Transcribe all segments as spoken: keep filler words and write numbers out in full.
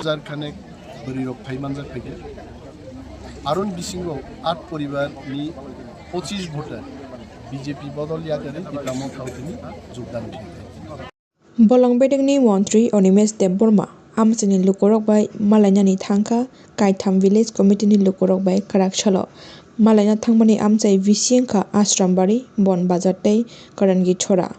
Hajar khanek bwrwi rok phai manjak phaikha. Aroni bisingo at poribar ni pochish voter B J P bodol yakarwi Tipra Motha o tini jogdan khlaikha. Bolong bedekni montri Animesh Debbarma amchaini lukurok bai malainani thangkha, kaitham village committee ni lukurok bai kwrak salo. Malaina thangmani amchai bisi wngkha Ashrambari, Bonbazar tei Karangi Chora.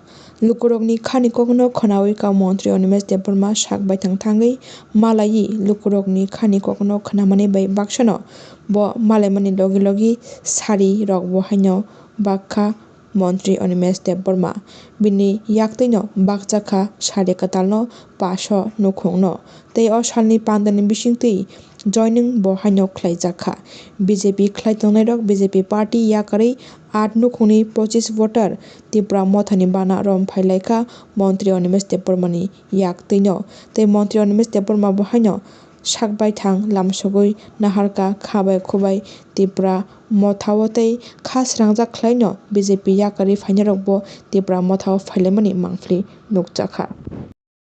Lukurokni khani kokno khwnawi kha montri Animesh Debbarma sak baithang thangwi malaiwi lukurokni khani kokno khwnamani bai baksano bo malaimani logi logi sari rokbo haino bakha montri Animesh Debbarma. Bini yaktwino bakjakha sari kwtalno paso nukhungno. Tei o salni pandani bisingtwi joining bo haino khlaijakha. B J P khlai tongnairok B J P party yakarwi at nukhungni pochish voter Tipra Mothani bana rom phailaikha montri Animesh Debbarmani yaktwino. Tei montri Animesh Debbarma bo haino sak baithang lamsogwi naharkha kha bai khu bai Tipra Motha o tei kha srangjak khlaino B J P yakarwi phainairokbo Tipra Motha o phailaimani mangpili nukjakha.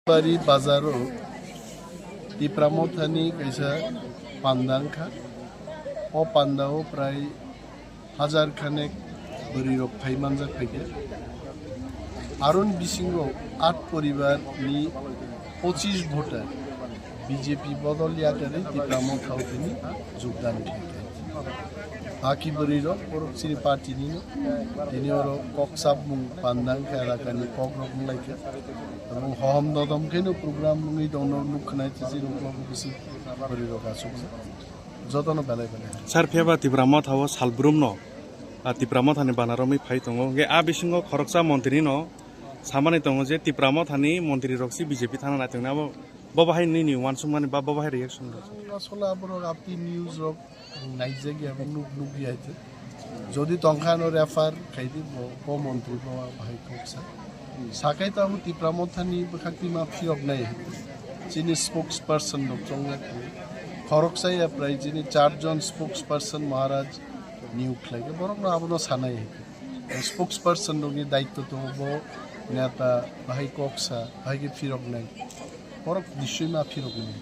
Bari bazaro Tipra Mothani kaisa panda wngkha. O panda o prai hajar khanek bwrwi rok phai manjak phaikha. Aroni bisingo at poribar ni pochish voter B J P bodol yakarwi Tipra Motha o tini jogdan khlaikha. Haki bwrwi rok borok chini party nino tini oro kok chapmung panda wngkha, elakani kok rok wnglaikha. Tabuk hohom dodom kheno program wngwi dongno nuk khwnai tei chini uklogo bisi bwrwi rok achukjak. Jotono belai belai. Sir, phiya ba Tipra Motha o salbrumno, ah, Tipra Mothani bana romwi phai tongo. Hwnkhe a bisingo khoroksa montri no samani tongo je Tipra Mothani montri rok si B J P thana naitongnai abo, bo bahai nini uansukmani ba bo bahai reaction rok? Asole aborok apni news rok naijak ya, nuk nuk ya. Jodi tongkha no refer khaidi bo, bo montri bo bahai khoksa. Sakai to abo Tipra Mothani bwkhak tima phiyok nai. Chini spokesperson rok chongjak. Khoroksa ya prai chini char jon spokesperson Maharaj niyok khlai khe borok no abono sanai. Spokesperson rokni daitto tongo bo neta bahai koksa, bahai khe phirok nai. Borok nisoi ma phirok nai.